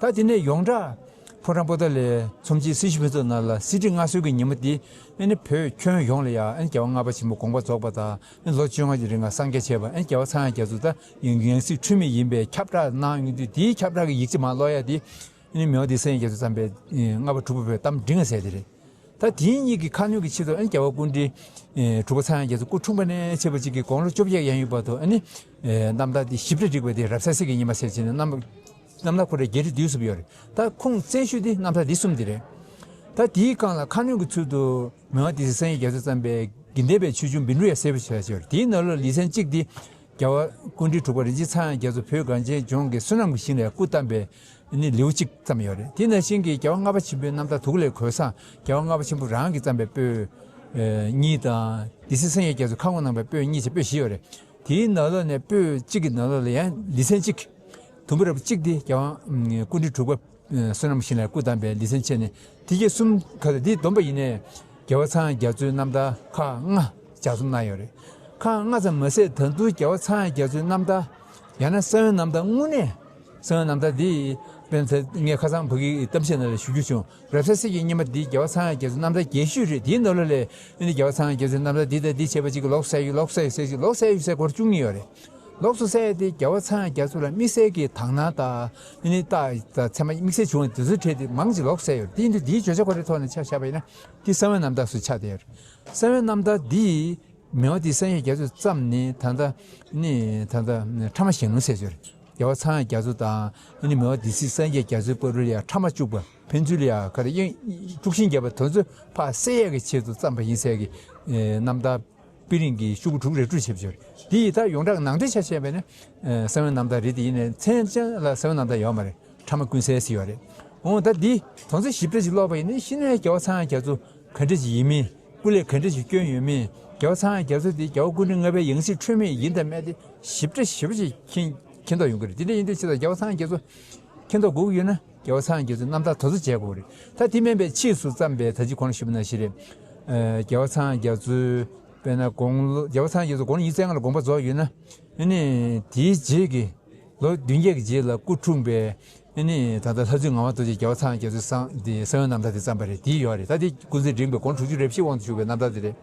ད་དེ་ནས་ཡོངས་གྲགས་ཕོ་བྲང་པོ་ཏཱ་ལའི་ཚོམས་ཆེན་སྲི་ཞུ་ཕུན་ཚོགས་ནང་ལ་གསེར་ཁྲི་མངའ་གསོལ་གྱི་ཉིན་མོ་འདི་ཨ་ནི་བོད་ཁྱོན་ཡོངས་ལ་ཡང་ཨ་ནི་རྒྱལ་བ་ལྔ་པ་ཆེན་པོ་དགོངས་པ་རྫོགས་པ་དང་ཨ་ནི་ལོ་བཅོ་ལྔ་གི་རིང་ལ་སངས་རྒྱས་བྱས་པ་ཨ་ནི་རྒྱལ་བ་ཚངས་དབྱངས་རྒྱ་མཚོ་ད་ཡང་ཡང་སྲིད་འཁྲུལ་མེད་ཡིན་པའི་ཁྱབ་བསྒྲགས་གནང་ཡོང་དུས་དེའི་ཁྱབ་བསྒྲགས་ཀྱི་ཡིག་ཆ་མར་ཀློག་ཡ་དེ་ཨ་ནི་མི་དབང་འདི་སངས་རྒྱས་རྒྱ་མཚོ་བརྩམས་པའི་ལྔ་པ་དྲུག་པ་བོད་གཏམ་འབྲི་ང་ཟེར་དེ་རེད། ད་དེའི་གཉིས་ཀྱི་ཁ་སྣོན་གྱི་ཆེད་དུ་ཨ་ནི་རྒྱལ་བ་སྐུ་ཕྲེང་ཨེ་དྲུག་པ་ཚངས་དབྱངས་རྒྱ་མཚོ་སྐུ་འཁྲུངས་པ་ནས་བྱས་པ་ཅིག་གི་དགུང་ལོ་བཅོ་བརྒྱད་ཡན་ཡོད་བར་དུ་ཨ་ནི་ཨེ་རྣམ་ཐར་འདི་ཞིབ་ཕྲ་བསྒྲིགས་པ་དེ་རབ་གསལ་གསེར་གྱི་སྙེ་མ་ཟེར་བྱས་ནས་རྣམ་རྣམ་ཐར་ཁོ་རའི་བརྒྱད་ཁྲི་བསྡུས་གསུམ་ཡོད་རེད། ད་ཁུངས་བཙན་ཤོས་དེ་རྣམ་ཐར་འདི་གསུམ་དེ་རེད། ད་དེའི་སྒང་ལ་ཁ་སྣོན་གྱི་ཚུལ་དུ་མི་དབང་སྡེ་སྲིད་སངས་རྒྱས་རྒྱ་མཚོས་བརྩམས་པའི་དགེ་ལྡན་པའི་ཆོས་འབྱུང་བཻ་ཌཱུརྱ་ཟེར་བ་ཞིག་ཡོད་རེད། དེའི་ནང་ལོགས་ལེ་ཚན་གཅིག་འདི་རྒྱལ་བ་སྐུ་ཕྲེང་དྲུག་པ་རིན་ཆེན་ཚངས་དབྱངས་རྒྱ་མཚོ་བོད་གངས་ཅན་ལྗོངས་ཀྱི་བསོད་ནམས་ཀྱི་ཞིང་ལ་སྐུ་བལྟམས་པའི་ནི་ལེའུ་གཅིག་བརྩམས་ཡོད་རེད། དེ་ནང་བཞིན་གྱི་རྒྱལ་བ་ལྔ་པ་ཆེན་པོའི་རྣམ་ཐར་དུག་ལས་གོས་བཟང་། རྒྱལ་བ་ལྔ་པ་ཆེན་པོ་རང་གིས་བརྩམས་པའི་པོད་ཨེ་གཉིས་དང་སྡེ་སྲིད་སངས་རྒྱས་རྒྱ་མཚོས་ཁ་དབང་གནང་བའི་པོད་གཉིས་བྱས་པོད་བཞི་ཡོད་རེད། དེའི་ནང་ལོགས་ནས་པོད་གཅིག་གི་ནང་ལོགས་ལ་ཡང་ལེ་ཚན་གཅིག་དུམ་བུ་རེ་བ་གཅིག་དེ་རྒྱལ་བ་སྐུ་ཕྲེང་དྲུག་པ་བསོད་ནམས་ཞིང་ལ་སྐུ་བལྟམས་པའི་ལེ་ཚན་བྱས་ནས་དེ་གྱད་གསུམ་ག་ལ་དེ་བསྡོམས་པ་ཡིན་ནའི་རྒྱལ་བ་ཚངས་དབྱངས་རྒྱ་མཚོའི་རྣམ་ཐར་ཁག་ལྔ་ལྗགས་རྩོམ་གནང་ཡོད་རེད། ཁག་ལྔ་ཙམ་མ་ཟད་ད་དུང་རྒྱལ་བ་ཚངས་དབྱངས་རྒྱ་མཚོའི་རྣམ་ཐར་ཡང་ན་གསང་བའི་རྣམ་ཐར་དངོས་གནས་གསང་བའི་རྣམ་ཐར་འདི་དཔེར་ན་ངས་ཁ་སང་ཕ་གིའི་གཏམ་བཤད་ནང་ལ་ཞུ་རྒྱུ་བྱུང་། རབ་གསལ་གསེར་གྱི་སྙེ་མ་འདི་རྒྱལ་བ་ཚངས་དབྱངས་རྒྱ་མཚོའི་རྣམ་ཐར་རྒྱས་ཤོས་རེད། དེའི་ནང་ལོགས་ལས་ཨ་ནི་རྒྱལ་བ་ཚངས་དབྱངས་རྒྱ་མཚོའི་རྣམ་ཐར་འདི་དང་འདི་བྱས་པ་གཅིག་གི་ལོགས་སུ་གསལ་ཡོད་ལོགས་སུ་གསལ་ཡོད་ལོགས་སུ་གསལ་ཡོད་ཟེར་སྐོར་བཅུ་གཉིས་ཡོད་རེད། ལོགས་སུ་གསལ་ཡོད་དེ་རྒྱལ་བ་ཚངས་དབྱངས་རྒྱ་མཚོ་ལ་དམིགས་བསལ་གྱི་དག་སྣང་དང་ཨ་ནི་རྟགས་དང་མཚན་མ་དམིགས་བསལ་བྱུང་བའི་དེ་ཚོའི་གྲས་དེ་མང་ཅིག་ལོགས་སུ་གསལ་ཡོད་རེད། དེ་ཡིན་དུས་འདིའི་བརྗོད་བྱ་ཁོ་རའི་ཐོག་ནས་ཆ་བཞག་པ་ཡིན་ན་འདི་གསང་བའི་རྣམ་ཐར་སུ་ཆགས་བསྡད་ཡོད་རེད། གསང་བའི་རྣམ་ཐར་འདི་མི་དབང་འདི་སངས་རྒྱས་རྒྱ་མཚོས་བརྩམས་ནས་ད་ལྟ་ནི་ད་ལྟ་ཕྲ་མ་ཞལ་ལུང་ཟེར་གྱི་ཡོད་རེད། རྒྱལ་བ་ཚངས་དབྱངས་རྒྱ་མཚོ་དང་ཨ་ནི་མི་དབང་སྡེ་སྲིད་སངས་རྒྱས་རྒྱ་མཚོའི་བར་ལ་ཡང་ཕྲ་མ་བཅུག་པ་ཕན་ཚུན་ལ་ཡང་ག་རེ་དབྱིངས་དཀྲུག་ཤིང་བརྒྱབ་པ་དེ་ཚོ་ཕར་སེལ་ཡས་ཀྱི་ཆེད་དུ་བརྩམས་པ་ཡིན་ཟེར་གྱི་རྣམ་ཐར་དཔེ་རིང་གི་ཤོག་བུ་དྲུག་རེ་དྲུག་བྱས་པ་ཡོད་རེད། འདི་ཡི་ད་ཡོངས་གྲགས་ནང་འདྲེན་ཆ་བཞག་པ་ཡིན་ན་གསང་བའི་རྣམ་ཐར་རེད། དེ་ཡིན་ནའི་མཚན་ཅན་ལ་གསང་བའི་རྣམ་ཐར་ཡོད་མ་རེད། ཕྲ་མ་ཀུན་གསལ་ཟེར་ཡོད་རེད། འོ་ད་འདི་དོན་ཚན་ཞིབ་ཕྲ་ཞིག་ཀློག་པ་ཡིན་ན་ཤི་ནས་རྒྱལ་བ་ཚངས་དབྱངས་རྒྱ་མཚོ་ག་འདྲ་ཞིག་ཡིན་མིན། སྐུ་ལས་ག་འདྲ་ཞིག་བསྐྱོན་ཡོད་མེད། རྒྱལ་བ་ཚངས་དབྱངས་རྒྱ་མཚོ་དེ་རྒྱལ་བ་སྐུ་ཕྲེང་ལྔ་པའི་ཡང་སྲིད་འཁྲུལ་མེད་ཡིན་དང་མེད་དེ་ཞིབ་ཕྲ་ཞིབ་ཕྲ་ཞིག་མཁྱེན་མཁྱེན་རྟོགས་ཡོང་གི་རེད། དེ་འདྲ་ཡིན་དུས་ཕྱི་ལ་རྒྱལ་བ་ཚངས་དབྱངས་རྒྱ་མཚོ་མཁྱེན་རྟོགས་དགོས་ཀྱི་ཡོད་ན་རྒྱལ་བ་ཚངས་དབྱངས་རྒྱ་མཚོའི་རྣམ་ཐར་དེ་ཚོ་མཇལ་དགོས་རེད། ད་དེ་མིན་པའི་ཕྱིས་སུ་བརྩམས་པའི་ད་ཅི་གོང་ལ་ཞུས་པ་ནང་བཞིན་རེད། ཨ་རྒྱལ་བ་ཚངས་དབྱངས་རྒྱ་མཚོའི་དཔེར་ན་དགུང་ལོ་རྒྱལ་བ་ཚངས་དབྱངས་རྒྱ་མཚོ་དགུང་ལོ་ཉི་ཤུ་རྩ་ལྔ་ལ་དགོངས་པ་རྫོགས་ཡོད་ན་ཨ་ནི་དེའི་རྗེས་ཀྱི་ལོ་བདུན་བརྒྱད་ཀྱི་རྗེས་ལ་སྐུ་འཁྲུངས་པའི་ཨ་ནི་ད་ལྟ་ལྷ་རྫུན་ངག་དབང་རྡོ་རྗེས་རྒྱལ་བ་ཚངས་དབྱངས་རྒྱ་མཚོའི་གསང་འདི་གསང་བའི་རྣམ་ཐར་དེ་བརྩམས་པ་རེད། དེ་ཡོད་རེད། ད་དེ་ཀུན་གཟིགས་འབྲིང་པའི་དགུང་ལོ་དྲུག་ཅུ་རེ་བཞིའི་དབང་དུ་བཞུགས་པའི་རྣམ་ཐར་དེ་རེད།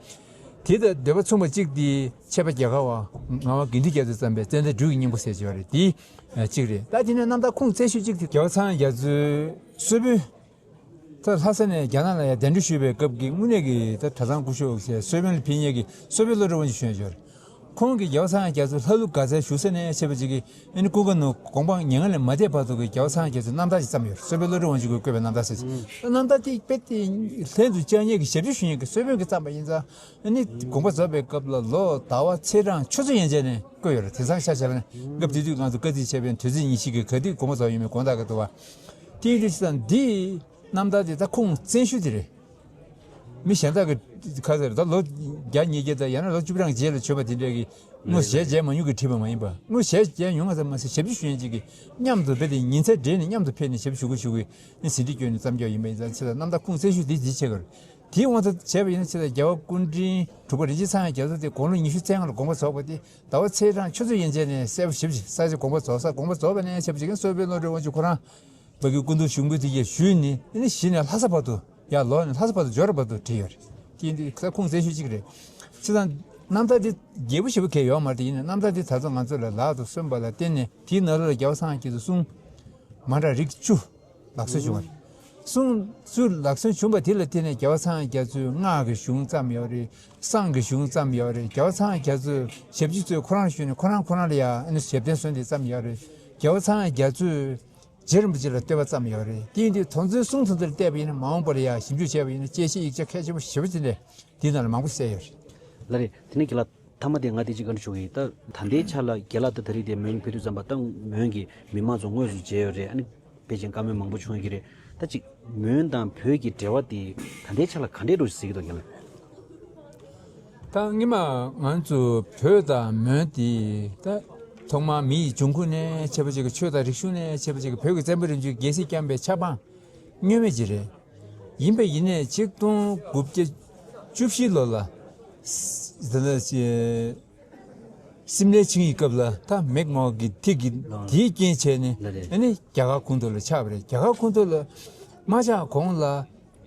དེ་དང་འདོད་པ་མཚུངས་པ་གཅིག་དེ་ཆེད་པ་རྒྱ་གར་བ་ངག་དབང་དགེ་འདུན་རྒྱ་མཚོས་བརྩམས་པའི་ཙནྡན་སྦྲུལ་གྱི་སྙིང་པོ་ཟེར་གྱི་ཡོད་རེད། དེ་གཅིག་རེད། ད་དེ་ནས་རྣམ་ཐར་ཁུངས་བཙན་ཤོས་གཅིག་དེ་རྒྱལ་བ་ཚངས་དབྱངས་རྒྱ་མཚོའི་གསོལ་དཔོན། ད་ལྷ་ས་ནས་རྒྱ་ནག་ལ་ཡང་གདན་འདྲེན་ཞུས་པའི་སྐབས་ཀྱི་དངོས་གནས་ཀྱི་ད་གྲྭ་ཚང་སྐུ་ཞབས་ཟེར་གསོལ་དཔོན་ལ་ཕེབས་མཁན་གྱི་གསོལ་དཔོན་བློ་གྲོས་དབང་ཕྱུག་གཞོན་ཡོད་རེད། ཁོང་གིས་རྒྱལ་བ་ཚངས་དབྱངས་རྒྱ་མཚོ་ལྷ་ཀླུ་དགའ་ཚལ་བཞུགས་ས་ནས་བྱས་པ་ཅིག་གི་ཨ་ནི་ཀུན་དགའ་ནོར་དགོངས་པ་མྱ་ངན་ལས་མ་འདས་བར་དུ་གི་རྒྱལ་བ་ཚངས་དབྱངས་རྒྱ་མཚོའི་རྣམ་ཐར་ཞིག་བརྩམས་ཡོད་རེད། གསོལ་དཔོན་བློ་གྲོས་དབང་ཕྱུག་གིས་བཀོད་པའི་རྣམ་ཐར་ཟེར་ཅིག་ཨ་རྣམ་ཐར་དེ་དཔེ་དེ་ལྷན་དུ་བཅར་མཁན་གྱི་ཞབས་ཕྱི་ཞུ་མཁན་གྱི་གསོལ་དཔོན་གྱིས་བརྩམས་པ་ཡིན་ཙང་ཨ་ནི་དགོངས་པ་རྫོགས་པའི་སྐབས་ལ་ལོ་ཟླ་བ་ཚེས་གྲངས་ཆུ་ཚོད་ཡན་ཆད་ནས་བཀོད་ཡོད་རེད། དེང་སང་ཆ་བཞག་པ་ན་སྐབས་དེ་དུས་ང་ཚོ་བཀའ་ཁྲིད་བྱས་པའི་དུས་ཚོད་ཉི་ཤུ་གི་ག་དུས་དགོངས་པ་རྫོགས་ཡོད་མེད་དགོངས་དག་གི་འདུག་བ། དེ་ཡིན་དུས་ཙང་འདི་རྣམ་ཐར་དེ་ད་ཁུངས་བཙན་ཤོས་དེ་རེད། མི་གཞན་དག་གི་ཁ་ཟེར་ད་ལོ་བརྒྱ་ཉིས་བརྒྱ་དང་ཡང་ན་ལོ་བཅུ་གྲངས་རྗེས་ལ་བྱོན་པ་དེ་འདྲ་གི་དངོས་ཞལ་མཇལ་མ་མྱོང་གི་བྲིས་པ་མ་ཡིན་པ། དངོས་ཞལ་མཇལ་མྱོང་བ་ཙམ་མ་ཟད་ཞབས་ཕྱི་ཞུ་མཁན་ཅིག་གིས་མཉམ་དུ་རྦད་དེ་ཉིན་མཚན་སྦྲེལ་ནས་མཉམ་དུ་ཕེབས་ནས་ཞབས་ཞུ་གི་ཞུ་གི་ནི་ཟིན་བྲིས་བསྐྱོན་ནས་བརྩམས་རྒྱུ་ཡིན་པ་ཡིན་ཙང་ཕྱི་ལ་རྣམ་ཐར་ཁུངས་བཙན་ཤོས་དེ་འདི་བྱེད་དགོས་རེད། དེའི་དབང་དུ་བྱས་པ་ཡིན་ན་ཕྱི་ལ་རྒྱལ་བ་སྐུ་ཕྲེང་དྲུག་པ་རིན་ཆེན་ཚངས་དབྱངས་རྒྱ་མཚོ་དེ་དགུང་ལོ་ཉི་ཤུ་རྩ་ལྔ་ལ་དགོངས་པ་རྫོགས་པ་དེ་ཟླ་བ་ཚེས་གྲངས་ཆུ་ཚོད་ཡན་ཆད་ནས་གསལ་པོ་ཞེ་པོ་ཅིག་ས་ཆ་དགོངས་པ་རྫོགས་ས་དགོངས་པ་རྫོགས་པ་ནས་བྱས་པ་ཅིག་གསོལ་དཔོན་བློ་གྲོས་དབང་ཕྱུག་ཁོ་རང་ཕ་གི་སྐུ་མདུན་གཞུང་པོ་དེ་གས་ཞུས་ནས་ཨ་ནི་གཞི་ནས་ལྷ་ས་བར་དུ་ཡར་ལོག་ནས་ལྷ་ས་བར་དུ་འབྱོར་བར་དུ་བྲིས་ཡོད་རེད། དེ་འདི་ཁ་ཁུངས་བཙན་ཤོས་གཅིག་རེད། བྱས་ཙང་རྣམ་ཐར་འདི་རྒྱས་པོ་ཞེ་པོ་གས་ཡོད་མ་རེད། དེ་ཡིན་ན་རྣམ་ཐར་འདི་ད་ཚོ་ང་ཚོ་ལ་ལག་ཏུ་སོན་པ་ལ་བརྟེན་ནས་དེའི་ནང་ལོགས་ལ་རྒྱལ་བ་སངས་རྒྱས་ཀྱི་གསུང་མ་འདྲ་རིགས་བཅུ་ལག་སོན་བྱུང་བ་རེད། གསུང་བཅུ་ལག་སོན་བྱུང་བ་དེ་ལ་བརྟེན་ནས་རྒྱལ་བ་སངས་རྒྱས་རྒྱ་མཚོའི་སྔགས་ཀྱི་གཞུང་བརྩམས་ཡོད་རེད། བསང་གི་གཞུང་བརྩམས་ཡོད་རེད། རྒྱལ་བ་སངས་རྒྱས་རྒྱ་མཚོའི་ཞབས་ཕྱི་ཚོས་ཁོ་རང་ཞུས་ནས་ཁོ་རང་ཁོ་རང་ལ་ཡང་ཨ་ནི་ཞབས་བརྟན་སོན་ཏེ་བརྩམས་ཡོད་རེད། རྒྱལ་བ་སངས་རྒྱས་རྒྱ་མཚོས་རྗེ་རིན་པོ་ཆེ་ལ་བསྟོད་པ་བརྩམས་ཡོད་རེད། དེ་ཡིན་དུས་དོན་ཚན་གསུམ་དེ་ཚོ་ལ་བལྟས་པ་ཡིན་ན་མ་འོངས་པ་ལ་ཡང་ཞིབ་འཇུག་བྱས་པ་ཡིན་ན་དཔྱད་གཞི་ཡིག་ཆ་གལ་ཆེན་པོ་ཞེ་པོ་ཅིག་འདི་འདི་ནང་ལ་མང་པོ་གསལ་ཡོད་རེད། ལགས་རེད། དེ་ནས་རྒན་ལགས་མཐའ་མ་དེ་ང་དེ་གཅིག་བཀའ་འདྲི་ཞུ་གི་ཡིན། ད་ད་ལྟའི་ཆ་ལ་རྒན་ལགས་ད་ད་རེས་དེ་མོན་ཕེབས་དུས་ཙམ་པ་ད་མོན་གྱི་མི་མང་ཚོ་དངོས་སུ་མཇལ་ཡོད་རེད། ཨ་ནི་ དཔེ་ཅན་བཀའ་མོལ་མང་པོ་བྱུང་ཡོད་ཀྱི་རེད། ད་ཅིག་མོན་དང་བོད་ཀྱི་འབྲེལ་བ་དེ་ད་ལྟའི་ཆ་ལ་ག་འདྲས་འགྲོ་ཟེར་གྱི་འདུག་རྒན་ལགས། ད་སྔོན་མ་ང་ཚོ་བོད་དང་མོན་དེ་ད་ཐོག་མར་མི་ཡི་འབྱུང་ཁུངས་ནས་ཆད་པ་ཅིག་གི་ཆོས་དང་རིག་གཞུང་ནས་ཆད་པ་ཅིག་གི་བོད་ཀྱི་བཙན་པོའི་རིང་ལུགས་རྒྱལ་སྲིད་བསྐྱངས་པའི་ཆབ་འབངས་བསྙོན་མེད་ཅིག་རེད། ཡིན་པ་ཡིན་ནས་ཆིག་སྟོང་དགུ་བརྒྱ་བཅུ་བཞི་ལོ་ལ་ད་ལྟ་སིམ་ལའི་ཆིངས་ཡིག་སྐབས་ལ་ད་མེག་མོག་གི་ཐིག་གི་ལགས། དེའི་རྐྱེན་བྱས་ནས་ལགས་རེད། ཨ་ནི་རྒྱ་གར་ཁོངས་གཏོགས་ལ་ཆགས་པ་རེད། རྒྱ་གར་ཁོངས་གཏོགས་ལ་མ་ཆགས་གོང་ལ་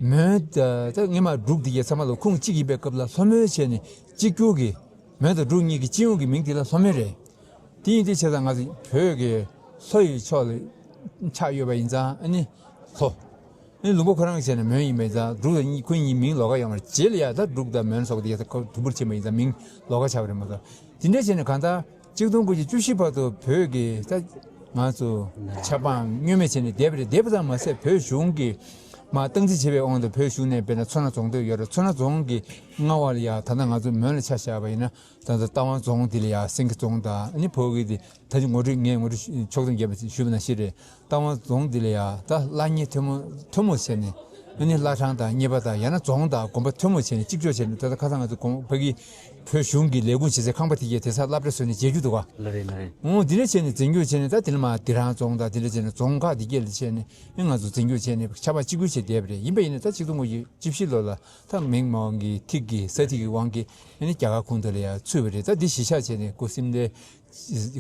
མོན་ད་ད་སྔོན་མ་འབྲུག་འདི་གའི་ཚང་མ་ལ་ཁུངས་གཅིག་ཡིན་པའི་སྐབས་ལ་ལྷོ་མོན་བྱས་ནས་གཅིག་གྱུར་གྱི་མོན་དང་འབྲུག་གཉིས་ཀྱི་སྤྱི་ཡོངས་ཀྱི་མིང་དེ་ལ་ལྷོ་མོན་རེད། དེ་ཡིན་དུས་བྱས་ཙང་ང་ཚོ་བོད་ཀྱི་ལྷོ་ཡི་ཕྱོགས་ལ་ཆགས་ཡོད་པ་ཡིན་ཙང་ཨ་ནི་ལྷོ། ཨ་ནི་ལུང་པ་ཁོ་རང་གི་བྱས་ནས་མོན་ཡིན་པ་ཡིན་ཙང་འབྲུག་ལ་གཉིས་ཁོ་གཉིས་མིང་ལོགས་ཀ་ཡོད་མ་རེད། རྗེས་ལ་ཡ་ད་འབྲུག་དང་མོན་སོགས་དེ་ཡ་ད་ཁོ་དུམ་བུར་ཕྱིན་པ་ཡིན་ཙང་མིང་ལོགས་ཀ་ཆགས་པ་རེད་མ་གཏོགས། དེ་འདྲ་བྱས་ནས་གང་ལྟར་གཅིག་སྟོང་དགུ་བརྒྱ་བཅུ་བཞི་བར་དུ་བོད་ཀྱི་ད་ང་ཚོ་ཆབ་འབངས་བསྙོན་མེད་བྱས་ནས་བསྡད་པ་རེད། བསྡད་པ་ཙམ་མ་ཟད་བོད་གཞུང་གིས་མར་སྟངས་འཛིན་བྱེད་པའི་དབང་དུ་བོད་གཞུང་ནས་དཔེར་ན་མཚོ་སྣ་རྫོང་དེ་ཡོད་རེད། མཚོ་སྣ་རྫོང་གི་མངའ་འོག་ལ་ཡ་ད་ལྟ་ང་ཚོ་མོན་ལ་ཆ་བཞག་པ་ཡིན་ན། ད་ལྟ་རྟ་དབང་རྫོང་འདི་ལ་ཡ་སེང་གེ་རྫོང་དང་ཨ་ནི་བོད་ཀྱི་འདི་ད་ཅི་ངོ་སྤྲོད་ངས་ངོ་སྤྲོད་ཕྱོགས་བསྡོམས་རྒྱབ་པ་ཞུས་པ་ནང་བཞིན་རེད། རྟ་དབང་རྫོང་འདི་ལ་ཡ་ད་བླ་གཉན་ཐོན་མོ་ཐོན་མོ་བྱས་ནས་ཨ་ནི་བླ་བྲང་དང་གཉེར་པ་དང་ཡང་ན་རྫོང་དང་དགོན་པ་ཐོན་མོ་བྱས་ནས་གཅིག་ལྕོགས་བྱས་ནས་ད་ལྟ་ཁ་སང་ང་ཚོ་དགོན་ཕ་གི་བོད་གཞུང་གི་ལས་ཁུངས་བྱེད་སའི་ཁང་པ་དེ་གས་དེ་སར་སློབ་གྲྭ་བཟོས་ནས་མཇལ་རྒྱུ་འདུག་ག་ལ་རེད་ལ་རེད། འོ་འདི་འདྲ་བྱས་ནས་འཛིན་སྐྱོང་བྱས་ནས་ད་དེ་ལ་མ་སྡེ་རང་རྫོང་དང་དེ་འདྲ་བྱས་ནས་རྫོང་ཁག་དེ་གས་ལ་བྱས་ནས་ཨ་ང་ཚོ་འཛིན་སྐྱོང་བྱས་ནས་ཆབ་འབངས་གཅིག་གྱུར་བྱས་བསྡད་པ་རེད། ཡིན་པ་ཡིན་ན་ད་ཆིག་སྟོང་དགུ་བརྒྱ་བཅུ་བཞི་ལོ་ལ། ད་མེག་མོག་གི་ཐིག་གི་ས་ཐིག་གི་དབང་གིས་ཨ་ནི་རྒྱ་གར་ཁོངས་གཏོགས་ལ་ཡང་ཚུད་པ་རེད། ད་འདི་གཞིས་ཆགས་བྱས་ནས་ཁོ་སིམ་ལའི་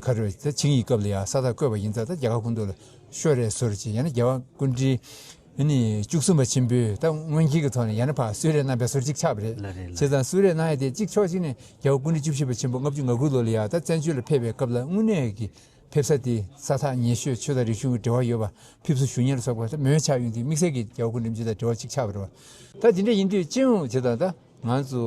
ཁ་རོ་ད་ཆིངས་ཡིག་སྐབས་ལ་ཡང་ས་རྟགས་བཀོད་པ་ཡིན་ཙང་ད་རྒྱ་གར་ཁོངས་གཏོགས་ལ་ཤོར་རེད་ཟེར་བ་ཅིག་ཡང་ན་རྒྱལ་བ་སྐུ་ཕྲེང་ཨ་ནི་བཅུ་གསུམ་པ་ཆེན་པོས་ད་སྔོན་སྐྱེས་ཀྱི་ཐོག་ནས་ཡང་ན་ཕར་གསོལ་རས་གནང་པའི་བཟོ་འདྲ་ཅིག་ཆགས་པ་རེད། ལ་རེད་ལ་བྱས་ཙང་གསོལ་རས་གནང་ཡ་དེ་གཅིག་ཕྱོགས་གཅིག་ནས་རྒྱལ་བ་སྐུ་ཕྲེང་བཅུ་བཞི་པ་ཆེན་པོ་ལྔ་བཅུ་ང་དགུ་ལོ་ལ་ཡང་ད་བཙན་བྱོལ་ལ་ཕེབས་པའི་སྐབས་ལ་དངོས་གནས་ཀྱི་ཕེབས་ས་དེ་ས་ཐག་ཉེ་ཤོས་ཆོས་དང་རིག་གཞུང་གི་འབྲེལ་བ་ཡོད་པ་ཕེབས་བསུ་ཞུ་མཁན་ལ་སོགས་པ་ད་མོན་ཆགས་ཡོང་དུས་དམིགས་བསལ་གྱི་རྒྱལ་བ་སྐུ་ཕྲེང་བཅུ་དང་འབྲེལ་བ་གཅིག་ཆགས་པ་རེད་བ། ད་དེ་འདྲ་ཡིན་དུས་སྤྱི་ཡོངས་བྱས་ཙང་ད་ང་ཚོ་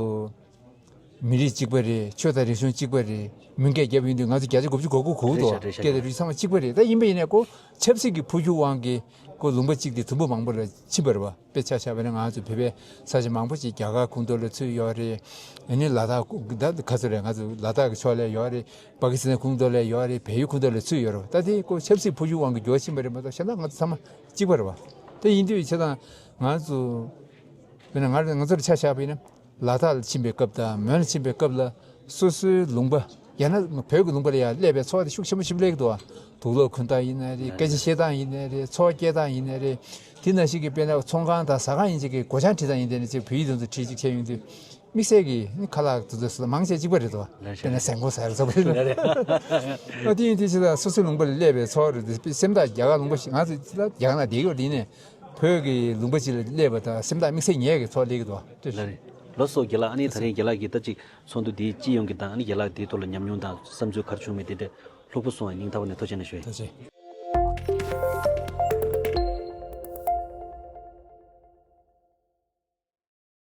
མི་རིགས་གཅིག་པ་རེད། ཆོས་དང་རིག་གཞུང་གཅིག་པ་རེད། མུན་སྐད་བརྒྱབ་ཡོང་དུས་ང་ཚོ་བརྒྱ་ཆ་དགུ་བཅུ་གོ་དགུ་གོ་གི་འདུག་རེད་ཤག་རེད་ཤག་སྐད་དང་རིག་ཚང་མ་གཅིག་པ་རེད། ད་ཡིན་པ་ཡིན་ནའི་ཁོ་ཆབ་སྲིད་ཀྱི་འཕོ་འགྱུར་དབང་གིས་ཁོ་ལུང་པ་གཅིག་དེ་དུམ་བུ་མང་པོ་ལ་ཕྱིན་པ་རེད་བ། དཔེ་ཆ་བཞག་པ་ན་ང་ཚོ་བོད་པའི་ས་ཆ་མང་པོ་ཞིག་རྒྱ་གར་ཁོངས་གཏོགས་ལ་ཚུད་ཡོད་རེད། ཨ་ནི་ལ་དྭགས་ཁོངས་ད་ག་ཚོད་རེད། ང་ཚོ་ལ་དྭགས་ཀྱི་ཕྱོགས་ལ་ཡོད་རེད། པ་ཀི་སི་ཐན་ཁོངས་གཏོགས་ལ་ཡོད་རེད། བལ་ཡུལ་ཁོངས་གཏོགས་ལ་ཚུད་ཡོད་རེད་བ། ད་དེ་ཁོ་ཆབ་སྲིད་འཕོ་འགྱུར་དབང་གིས་འགྱུར་བ་ཕྱིན་པ་རེད་མ་གཏོགས་གཞན་དག་ང་ཚོ་ཚང་མ་གཅིག་པ་རེད་བ། དེ་ཡིན་དུས་བྱས་ཙང་ང་ཚོ་དཔེར་ན་ང་ང་ཚོར་ཆ་བཞག་པ་ཡིན་ན། ལ་དྭགས་ལ་ཕྱིན་པའི་སྐབས་དང་མོན་ལ་ཕྱིན་པའི་སྐབས་ལ་སོ་སོའི་ལུང་པ་ཡང་ན་བོད་ཀྱི་ལུང་པ་ལ་ཡང་སླེབས་པའི་ཚོར་བ་དེ་ཤུགས་ཆེན་པོ་ཞིག་སླེབས་ཀྱི་འདུག་བ། དུག་ལོག་འཁོན་སྟངས་ཡིན་ནའི་རེད། སྐད་ཆ་བཤད་སྟངས་ཡིན་ནའི་རེད། འཚོ་བ་སྐྱེལ་སྟངས་ཡིན་ནའི་རེད། དེ་ནང་བཞིན་གྱི་དཔེར་ན་ཚོང་ཁང་དང་ཟ་ཁང་ཡིན་ཅིག་གི་སྒོ་བྱང་བྲིས་སྟངས་ཡིན་ནའི་རེད། ཅིག་བོད་ཡིག་དེ་ཚོ་བྲིས་ཅིག་བྱས་ཡོང་དུས་དམིགས་བསལ་གྱི་ནི་ཁ་ལག་དེ་ཚོ་མང་ཆེ་གཅིག་པ་རེད་འདུག་བ། དཔེར་ན་ཟན་གོང་ཟ་རེད་ཚོ་པ་རེད། ཨ་དེ་ཡིན་དུས་ཅི་ལ་སོ་སོའི་ལུང་པ་ལ་སླེབས་པའི་ཚོར་བ་རེད་དེ་སེམས་ཐག་རྒྱ་གར་ལུང་པ་ཞིག་ང་ཚོ་ཅི་ལ་རྒྱ་གར་ནང་བསྡད་ཡོད་དེ་ཡིན་ནའི། བོད་ཀྱི་ལུང་པ་ཅིག་ལ་སླེབས་པ་དང་སེམས་ཐག་དམིགས་བསལ་ཉེ་གི་ཚོར་སླེབས་ཀྱི་འདུག་ལ་རེད། ལགས་སོ་རྒན་ལགས། ཨ་ནི་ད་རེས་རྒན་ལགས་ཀྱིས་ད་ཅིག་ཚོགས་འདུ་འདིའི་སྤྱི་ཡོངས་ཀྱི་དང་ཨ་ནི་རྒན་ལགས་འདིའི་ཐོག་ལ་ཉམས་མྱོང་དང་བསམ་ཚུལ་ག་རེ་བྱུང་མེད་དེ་འདྲ་ལྷུག་པོ་གསུངས་པ་སྙིང་ཐག་པ་ནས་ཐུགས་རྗེ་ཆེ་གནང་ཞུ་ཡ་ཡིན། ཐུགས་རྗེ་ཆེ།